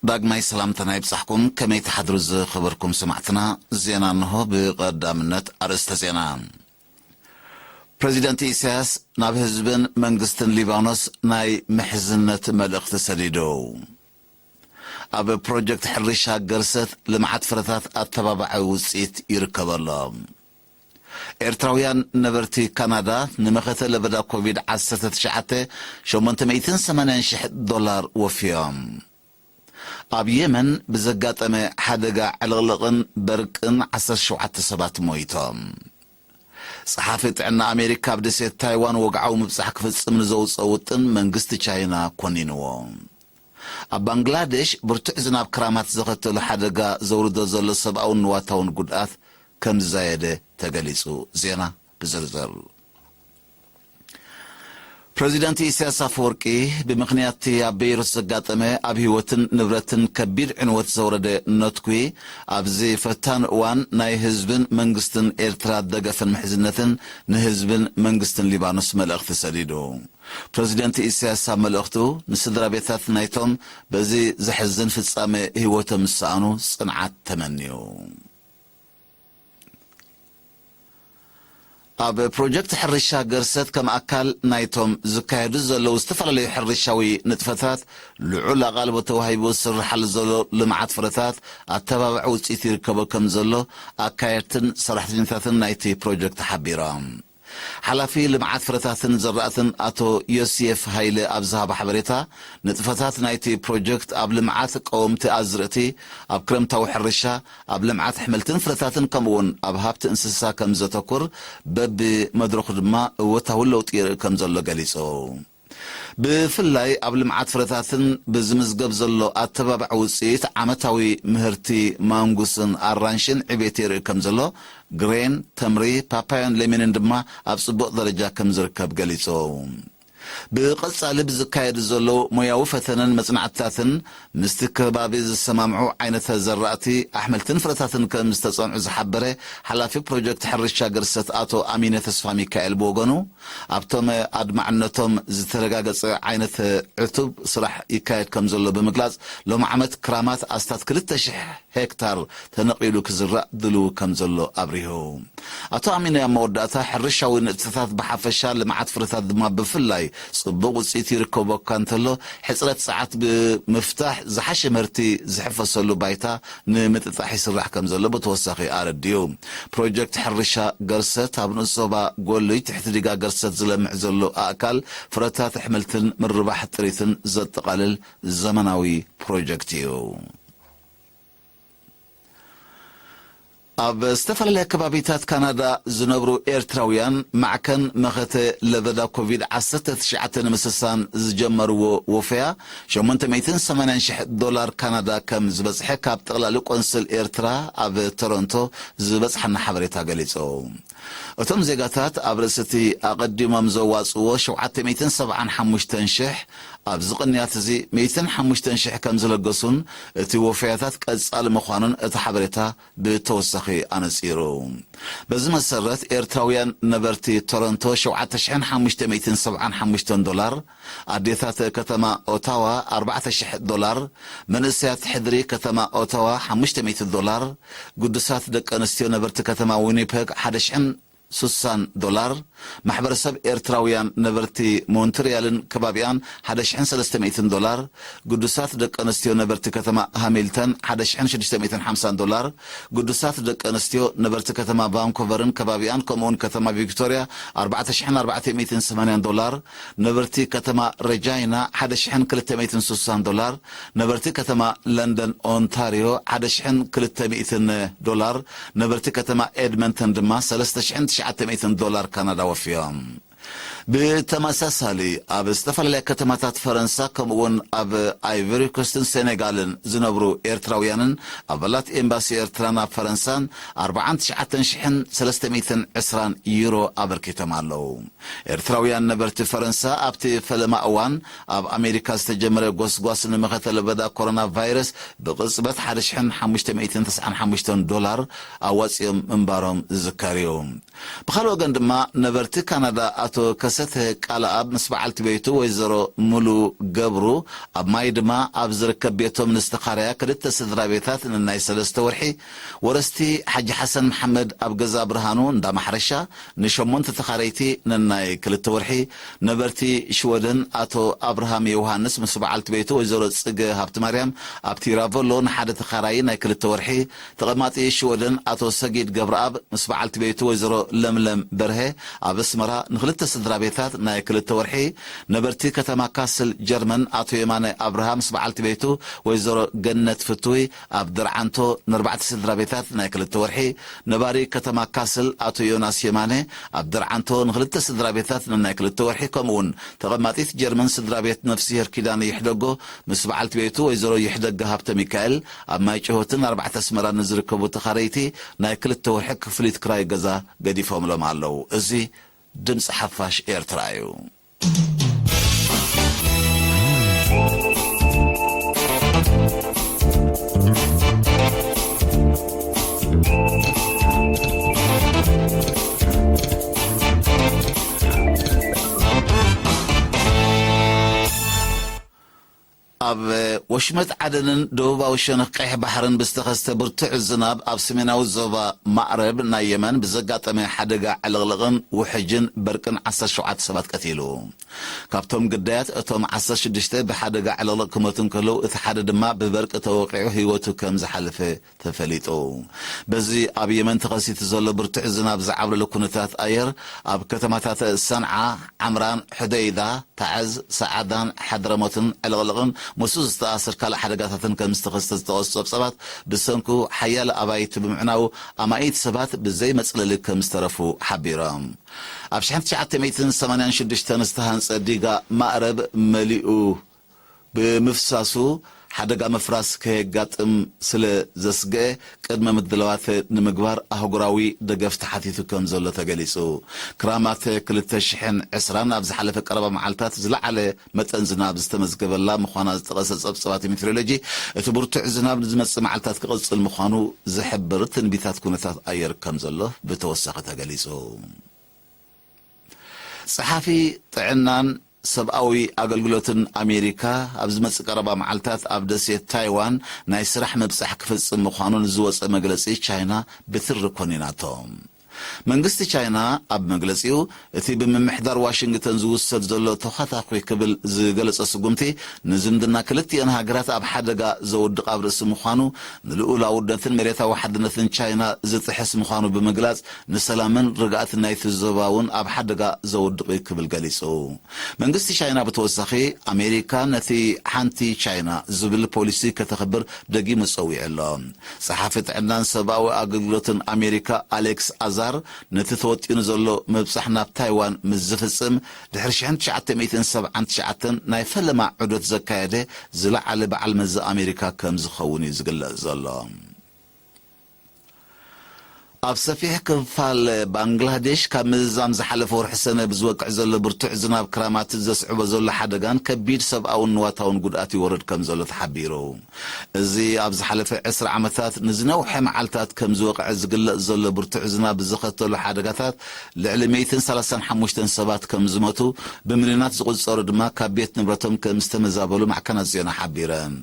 ዳግማይ ሰላምታና ይብጻሕኩም። ከመይ ትሓድሩ ዝኸበርኩም ሰማዕትና? ዜና እንሆ። ብቐዳምነት ኣርእስተ ዜና። ፕረዚደንት ኢሳያስ ናብ ህዝብን መንግስትን ሊባኖስ ናይ ምሕዝነት መልእኽቲ ሰዲዱ። ኣብ ፕሮጀክት ሕርሻ ገርሰት ልምዓት ፍረታት ኣተባባዒ ውጽኢት ይርከበሎ። ኤርትራውያን ነበርቲ ካናዳ ንመኸተ ለበዳ ኮቪድ ዓሰርተ ትሽዓተ ሸሞንተ ሚእትን ሰማንያን ሽሕ ዶላር ወፍዮም። ኣብ የመን ብዘጋጠመ ሓደጋ ዕልቕልቕን በርቅን ዓሰርተ ሸውዓተ ሰባት ሞይቶም። ጸሓፊ ጥዕና ኣሜሪካ ኣብ ደሴት ታይዋን ወግዓዊ ምብጻሕ ክፍጽም ንዘውጽኦ ውጥን መንግስቲ ቻይና ኮኒንዎ። ኣብ ባንግላዴሽ ብርቱዕ ዝናብ ክራማት ዘኸተሉ ሓደጋ ዘውርዶ ዘሎ ሰብኣውን ንዋታውን ጉድኣት ከም ዝዛየደ ተገሊጹ። ዜና ብዝርዝር። ፕረዚደንት ኢሳያስ ኣፈወርቂ ብምኽንያት እቲ ኣብ ቤይሩት ዘጋጠመ ኣብ ህይወትን ንብረትን ከቢድ ዕንወት ዘውረደ ነትጒ፣ ኣብዚ ፈታን እዋን ናይ ህዝብን መንግስትን ኤርትራ ደገፍን ምሕዝነትን ንህዝብን መንግስትን ሊባኖስ መልእኽቲ ሰዲዱ። ፕረዚደንት ኢሳያስ ኣብ መልእኽቱ ንስድራ ቤታት ናይቶም በዚ ዘሕዝን ፍጻመ ህይወቶም ዝሰኣኑ ጽንዓት ተመንዩ። ኣብ ፕሮጀክት ሕርሻ ገርሰት ከም ኣካል ናይቶም ዝካየዱ ዘለዉ ዝተፈላለዩ ሕርሻዊ ንጥፈታት ልዑል ኣቓልቦ ተዋሂቡ ዝስርሓሉ ዘሎ ልምዓት ፍረታት ኣተባባዒ ውጽኢት ይርከቦ ከም ዘሎ ኣካየድትን ሰራሕተኛታትን ናይቲ ፕሮጀክት ሓቢሮም። ሓላፊ ልምዓት ፍረታትን ዘራእትን ኣቶ ዮሴፍ ሃይለ ኣብ ዝሃቦ ሓበሬታ፣ ንጥፈታት ናይቲ ፕሮጀክት ኣብ ልምዓት ቀወምቲ ኣዝርእቲ፣ ኣብ ክረምታዊ ሕርሻ፣ ኣብ ልምዓት ኣሕምልትን ፍረታትን ከምኡውን ኣብ ሃብቲ እንስሳ ከም ዘተኩር፣ በቢ መድረኹ ድማ እወታዊ ለውጢ ይርኢ ከም ዘሎ ገሊጹ። ብፍላይ ኣብ ልምዓት ፍረታትን ብዝምዝገብ ዘሎ ኣተባባዒ ውጽኢት ዓመታዊ ምህርቲ ማንጉስን ኣራንሽን ዕቤት የርኢ ከም ዘሎ፣ ግሬን፣ ተምሪ፣ ፓፓዮን ለሚንን ድማ ኣብ ጽቡቕ ደረጃ ከም ዝርከብ ገሊጹ። ብቐጻሊ ብዝካየዱ ዘለዉ ሞያዊ ፈተነን መጽናዕትታትን ምስቲ ከባቢ ዝሰማምዑ ዓይነተ ዘራእቲ፣ ኣሕምልትን ፍረታትን ከም ዝተጸንዑ ዝሓበረ ሓላፊ ፕሮጀክት ሕርሻ ገርሰት ኣቶ ኣሚነ ተስፋ ሚካኤል ብወገኑ፣ ኣብቶም ኣድማዕነቶም ዝተረጋገጸ ዓይነት ዕቱብ ስራሕ ይካየድ ከም ዘሎ ብምግላጽ፣ ሎም ዓመት ክራማት ኣስታት ክልተ ሽሕ ሄክታር ተነቒሉ ክዝራእ ድልው ከም ዘሎ ኣብሪሁ። ኣቶ ኣሚነ ኣብ መወዳእታ፣ ሕርሻዊ ንጥፈታት ብሓፈሻ፣ ልምዓት ፍረታት ድማ ብፍላይ ጽቡቕ ውጽኢት ይርከቦ እኳ እንተሎ፣ ሕጽረት ጸዓት ብምፍታሕ ዝሓሸ ምህርቲ ዝሕፈሰሉ ባይታ ንምጥጣሕ ይስራሕ ከም ዘሎ ብተወሳኺ ኣረዲኡ። ፕሮጀክት ሕርሻ ገርሰት ኣብ ንኡስ ዞባ ጎሉይ ትሕቲ ዲጋ ገርሰት ዝለምዕ ዘሎ ኣእካል ፍረታት ኣሕምልትን ምርባሕ ጥሪትን ዘጠቓልል ዘመናዊ ፕሮጀክት እዩ። ኣብ ዝተፈላለያ ከባቢታት ካናዳ ዝነብሩ ኤርትራውያን ማዕከን መኸተ ለበዳ ኮቪድ ዓሰርተ ትሽዓተ ንምስሳን ዝጀመርዎ ወፈያ ሸሞንተ ሚእትን ሰማንያን ሽሕ ዶላር ካናዳ ከም ዝበጽሐ ካብ ጠቕላሊ ቆንስል ኤርትራ ኣብ ቶሮንቶ ዝበጽሓና ሓበሬታ ገሊጹ። እቶም ዜጋታት ኣብ ርእሲ እቲ ኣቐዲሞም ዘዋጽእዎ ሸውዓተ ሚእትን ሰብዓን ሓሙሽተን ሽሕ፣ ኣብዚ ቅንያት እዚ ሚእትን ሓሙሽተን ሽሕ ከም ዝለገሱን እቲ ወፈያታት ቀጻሊ ምዃኑን እቲ ሓበሬታ ብተወሳኺ ኣነጺሩ። በዚ መሰረት፣ ኤርትራውያን ነበርቲ ቶሮንቶ ሸውዓተ ሽሕን ሓሙሽተ ሚእትን ሰብዓን ሓሙሽተን ዶላር፣ ኣዴታት ከተማ ኦታዋ ኣርባዕተ ሽሕ ዶላር፣ መንእሰያት ሕድሪ ከተማ ኦታዋ ሓሙሽተ ሚእቲ ዶላር፣ ግዱሳት ደቂ ኣንስትዮ ነበርቲ ከተማ ዊኒፐግ ሓደ ሽሕን ስሳን ዶላር፣ ማሕበረሰብ ኤርትራውያን ነበርቲ ሞንትሪያልን ከባቢኣን ሓደ ሽሕን ሰለስተ ሚእትን ዶላር፣ ግዱሳት ደቂ ኣንስትዮ ነበርቲ ከተማ ሃሚልተን ሓደ ሽሕን ሽዱሽተ ሚእትን ሓምሳን ዶላር፣ ግዱሳት ደቂ ኣንስትዮ ነበርቲ ከተማ ቫንኮቨርን ከባቢኣን ከምኡውን ከተማ ቪክቶርያ ኣርባዕተ ሽሕን ኣርባዕተ ሚእትን ሰማንያን ዶላር፣ ነበርቲ ከተማ ረጃይና ሓደ ሽሕን ክልተ ሚእትን ስሳን ዶላር፣ ነበርቲ ከተማ ለንደን ኦንታርዮ ሓደ ሽሕን ክልተ ሚእትን ዶላር፣ ነበርቲ ከተማ ኤድመንተን ድማ ሰለስተ ሽሕን ትሽዓተ ሚእትን ዶላር ካናዳ ወፍዮም። ብተመሳሳሊ፣ ኣብ ዝተፈላለያ ከተማታት ፈረንሳ ከምኡውን ኣብ ኣይቨሪ ኮስትን ሴኔጋልን ዝነብሩ ኤርትራውያንን ኣባላት ኤምባሲ ኤርትራ ናብ ፈረንሳን ኣርባዓን ትሽዓተን ሽሕን ሰለስተ ሚእትን ዕስራን ዩሮ ኣበርኪቶም ኣለዉ። ኤርትራውያን ነበርቲ ፈረንሳ ኣብቲ ፈለማ እዋን ኣብ ኣሜሪካ ዝተጀመረ ጎስጓስ ንመኸተ ለበዳ ኮሮና ቫይረስ ብቕጽበት ሓደ ሽሕን ሓሙሽተ ሚእትን ተስዓን ሓሙሽተን ዶላር ኣዋጺኦም ምንባሮም ዝዝከር እዩ። ብኻልእ ወገን ድማ ነበርቲ ካናዳ ኣቶ ከሰ ሰተ ቃልኣብ ምስ በዓልቲ ቤቱ ወይዘሮ ሙሉ ገብሩ፣ ኣብ ማይ ድማ ኣብ ዝርከብ ቤቶም ንዝተኻረያ ክልተ ስድራ ቤታት ንናይ ሰለስተ ወርሒ፣ ወረስቲ ሓጂ ሓሰን መሓመድ ኣብ ገዛ ብርሃኑ እንዳ ማሕረሻ፣ ንሸሞንተ ተኻረይቲ ንናይ ክልተ ወርሒ፣ ነበርቲ ሽወደን ኣቶ ኣብርሃም ዮውሃንስ ምስ በዓልቲ ቤቱ ወይዘሮ ጽገ ሃብተማርያም ኣብ ቲራቮሎ ንሓደ ተኻራዪ ናይ ክልተ ወርሒ፣ ተቐማጢ ሽወደን ኣቶ ሰጊድ ገብረኣብ ምስ በዓልቲ ቤቱ ወይዘሮ ለምለም በርሀ ኣብ ኣስመራ ንክልተ ስድራ ቤታት ናይ ክልተ ወርሒ፣ ነበርቲ ከተማ ካስል ጀርመን ኣቶ የማነ ኣብርሃ ምስ በዓልቲ ቤቱ ወይዘሮ ገነት ፍትዊ ኣብ ደርዓንቶ ንኣርባዕተ ስድራ ቤታት ናይ ክልተ ወርሒ፣ ነባሪ ከተማ ካስል ኣቶ ዮናስ የማነ ኣብ ደርዓንቶ ንክልተ ስድራ ቤታት ንናይ ክልተ ወርሒ፣ ከምኡውን ተቐማጢት ጀርመን ስድራ ቤት ነፍስሄር ኪዳነ ይሕደጎ ምስ በዓልቲ ቤቱ ወይዘሮ ይሕደገ ሃብተ ሚካኤል ኣብ ማይ ጭሆትን ኣርባዕተ ኣስመራን ንዝርከቡ ተኻረይቲ ናይ ክልተ ወርሒ ክፍሊት ክራይ ገዛ ገዲፎምሎም ኣለዉ። እዚ ድምፂ ሓፋሽ ኤርትራ እዩ። ኣብ ወሽመጥ ዓደንን ደቡባዊ ሸነኽ ቀይሕ ባሕርን ብዝተኸስተ ብርቱዕ ዝናብ ኣብ ሰሜናዊ ዞባ ማዕረብ ናይ የመን ብዘጋጠመ ሓደጋ ዕልቕልቕን ውሕጅን በርቅን ዓሰርተ ሸውዓተ ሰባት ቀቲሉ። ካብቶም ግዳያት እቶም ዓሰርተ ሽዱሽተ ብሓደጋ ዕልቕልቕ ክመቱ እንከለዉ፣ እቲ ሓደ ድማ ብበርቂ ተወቒዑ ህይወቱ ከም ዝሓለፈ ተፈሊጡ። በዚ ኣብ የመን ተኸሲቱ ዘሎ ብርቱዕ ዝናብ ዝዓብለለ ኩነታት ኣየር፣ ኣብ ከተማታት ሰንዓ፣ ዓምራን፣ ሑደይዳ፣ ታዕዝ፣ ሰዓዳን ሓድረሞትን ዕልቕልቕን ምስኡ ዝተኣሳሰር ካልእ ሓደጋታትን ከም ዝተኸስተ ዝጠቐሱ ጸብጻባት፣ ብሰንኩ ሓያለ ኣባይቲ ብምዕናዉ ኣማኢት ሰባት ብዘይ መጽለሊ ከም ዝተረፉ ሓቢሮም። ኣብ ሽሕን ትሽዓተ ሚእትን ሰማንያን ሽዱሽተን ዝተሃንጸ ዲጋ ማዕረብ መሊኡ ብምፍሳሱ ሓደጋ ምፍራስ ከየጋጥም ስለ ዘስግአ ቅድመ ምድላዋት ንምግባር ኣህጉራዊ ደገፍ ተሓቲቱ ከም ዘሎ ተገሊጹ። ክራማት ክልተ ሽሕን ዕስራን ኣብ ዝሓለፈ ቀረባ መዓልታት ዝለዓለ መጠን ዝናብ ዝተመዝገበላ ምዃና ዝጠቐሰ ጸብጻባት ሜትሮሎጂ፣ እቲ ብርቱዕ ዝናብ ንዝመጽእ መዓልታት ክቕጽል ምዃኑ ዝሕብር ትንቢታት ኩነታት ኣየር ከም ዘሎ ብተወሳኺ ተገሊጹ። ጸሓፊ ጥዕናን ሰብኣዊ ኣገልግሎትን ኣሜሪካ ኣብ ዝመጽእ ቀረባ መዓልታት ኣብ ደሴት ታይዋን ናይ ስራሕ ምብጻሕ ክፍጽም ምዃኑ ንዝወጸ መግለጺ ቻይና ብትሪ ኮኒናቶ። መንግስቲ ቻይና ኣብ መግለጺኡ፣ እቲ ብምምሕዳር ዋሽንግተን ዝውሰድ ዘሎ ተዃታኹይ ክብል ዝገለጸ ስጉምቲ፣ ንዝምድና ክልቲኤን ሃገራት ኣብ ሓደጋ ዘውድቕ ኣብ ርእሲ ምዃኑ፣ ንልኡላውነትን መሬታዊ ሓድነትን ቻይና ዝጥሕስ ምዃኑ ብምግላጽ፣ ንሰላምን ርግኣትን ናይቲ ዞባ እውን ኣብ ሓደጋ ዘውድቕ እዩ ክብል ገሊጹ። መንግስቲ ቻይና ብተወሳኺ፣ ኣሜሪካ ነቲ ሓንቲ ቻይና ዝብል ፖሊሲ ከተኽብር ደጊሙ ጸዊዑ ኣሎ። ጸሓፊ ጥዕናን ሰብኣዊ ኣገልግሎትን ኣሜሪካ ኣሌክስ ኣዛር፣ ነቲ ተወጢኑ ዘሎ ምብጻሕ ናብ ታይዋን ምስ ዝፍጽም፣ ድሕሪ ሽሕን ትሽዓተ ሚእትን ሰብዓን ትሽዓተን ናይ ፈለማ ዑደት ዘካየደ ዝለዓለ በዓል መዚ ኣሜሪካ ከም ዝኸውን እዩ ዝግለጽ ዘሎ። ኣብ ሰፊሕ ክፋል ባንግላዴሽ ካብ ምዝዛም ዝሓለፈ ወርሒ ሰነ ብዝወቅዕ ዘሎ ብርቱዕ ዝናብ ክራማት ዘስዕቦ ዘሎ ሓደጋን ከቢድ ሰብኣውን ንዋታውን ጉድኣት ይወርድ ከም ዘሎ ተሓቢሩ። እዚ ኣብ ዝሓለፈ ዕስራ ዓመታት ንዝነውሐ መዓልታት ከም ዝወቅዐ ዝግለጽ ዘሎ ብርቱዕ ዝናብ ብዘኸተሎ ሓደጋታት ልዕሊ ሚእትን ሰላሳን ሓሙሽተን ሰባት ከም ዝሞቱ፣ ብሚልዮናት ዝቑጸሩ ድማ ካብ ቤት ንብረቶም ከም ዝተመዛበሉ ማዕከናት ዜና ሓቢረን።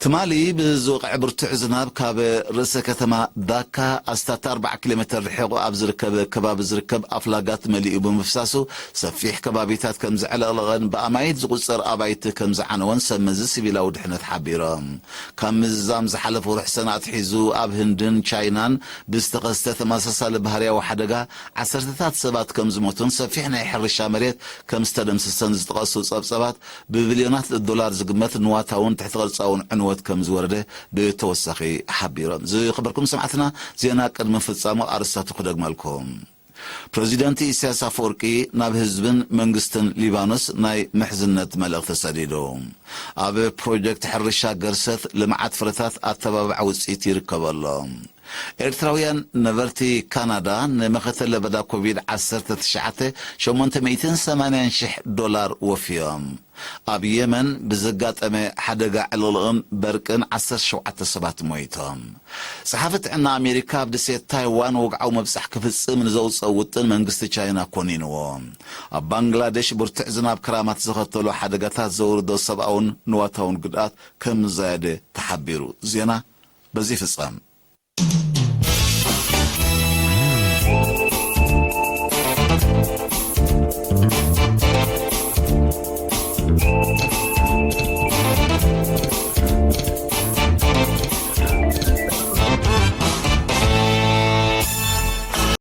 ትማሊ ብዝወቕዐ ብርቱዕ ዝናብ ካብ ርእሰ ከተማ ዳካ ኣስታት ኣርባዓ ኪሎ ሜተር ርሒቑ ኣብ ዝርከብ ከባቢ ዝርከብ ኣፍላጋት መሊኡ ብምፍሳሱ ሰፊሕ ከባቢታት ከም ዘዕለቕለቐን ብኣማይት ዝቑጸር ኣባይቲ ከም ዝዓነወን ሰብ መዚ ሲቪላዊ ድሕነት ሓቢሮም። ካብ ምዝዛም ዝሓለፈ ወርሒ ሰነ ኣትሒዙ ኣብ ህንድን ቻይናን ብዝተኸስተ ተመሳሳሊ ባህርያዊ ሓደጋ ዓሰርተታት ሰባት ከም ዝሞቱን ሰፊሕ ናይ ሕርሻ መሬት ከም ዝተደምሰሰን ዝጠቐሱ ጸብጸባት ብቢልዮናት ዶላር ዝግመት ንዋታውን ትሕቲ ቅርጻውን ዕንወት ከም ዝወረደ ብተወሳኺ ሓቢሮም። ዝኸበርኩም ሰማዕትና፣ ዜና ቅድሚ ፍጻሙ ኣርእስታቱ ክደግመልኩም። ፕረዚደንት ኢሳያስ ኣፈወርቂ ናብ ህዝብን መንግስትን ሊባኖስ ናይ ምሕዝነት መልእኽቲ ሰዲዱ። ኣብ ፕሮጀክት ሕርሻ ገርሰት ልምዓት ፍረታት ኣተባባዕ ውጽኢት ይርከበሎ። ኤርትራውያን ነበርቲ ካናዳ ንመኸተ ለበዳ ኮቪድ ዓሰርተ ትሽዓተ ሸሞንተ ሚእትን ሰማንያን ሽሕ ዶላር ወፍዮም። ኣብ የመን ብዘጋጠመ ሓደጋ ዕልቕልቕን በርቅን ዓሰርተ ሸውዓተ ሰባት ሞይቶም። ጸሓፊ ጥዕና ኣሜሪካ ኣብ ደሴት ታይዋን ወግዓዊ መብጻሕ ክፍጽም ንዘውጽኦ ውጥን መንግስቲ ቻይና ኮኒንዎ። ኣብ ባንግላዴሽ ብርቱዕ ዝናብ ክራማት ዘኸተሎ ሓደጋታት ዘውርዶ ሰብኣውን ንዋታውን ጉድኣት ከም ዝዛየደ ተሓቢሩ። ዜና በዚ ይፍጸም።